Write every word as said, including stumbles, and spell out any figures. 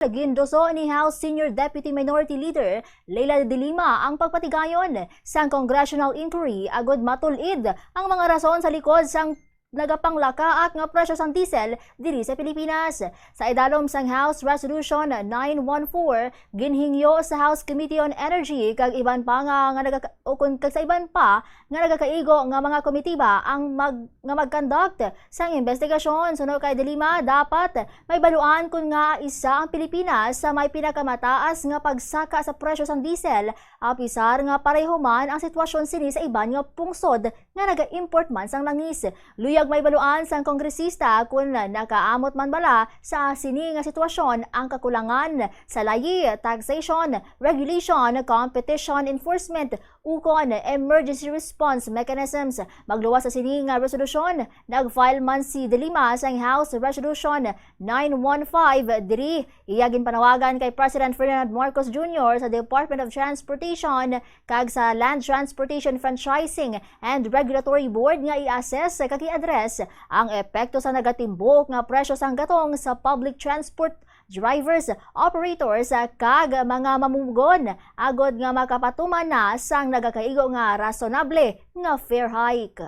Ginduso ni House Senior Deputy Minority Leader Leila de Lima ang pagpatigayon sang congressional inquiry agud matul-id ang mga rason sa likod sang nagapanglakaak nga presyo sang diesel diri sa Pilipinas. Sa idalom sang House Resolution nine one four, ginhingyo sa House Committee on Energy kag iban pa nga, nga nagaka-, o kun, kag sa iban pa nga nagakaigo nga mga komitiba ang mag-, nga mag-conduct sang investigasyon. Suno kay De Lima, dapat may baluan kun nga isa ang Pilipinas sa may pinakamataas nga pagsaka sa presyo sang diesel, apisar nga pareho man ang sitwasyon sini sa iban nga pungsod nga naga-import man sang langis. Luyag may baluan sang kongresista kun nakaamot man bala sa sini nga sitwasyon ang kakulangan sa layi, taxation, regulation, competition enforcement, ukon emergency response mechanisms. Magluwas sa sini nga resolusyon, nag-file man si De Lima sang House Resolution nine one five. Diri, iya ginpanawagan kay President Ferdinand Marcos Junior sa Department of Transportation kag sa Land Transportation Franchising and Regulatory Board nga i-assess kag i-address ang epekto sa nagatimbuk nga presyo sang gatong sa public transport drivers, operators, kag mga mamumugon, agod nga makapatuman na sang nagakaigo nga rasonable nga fare hike.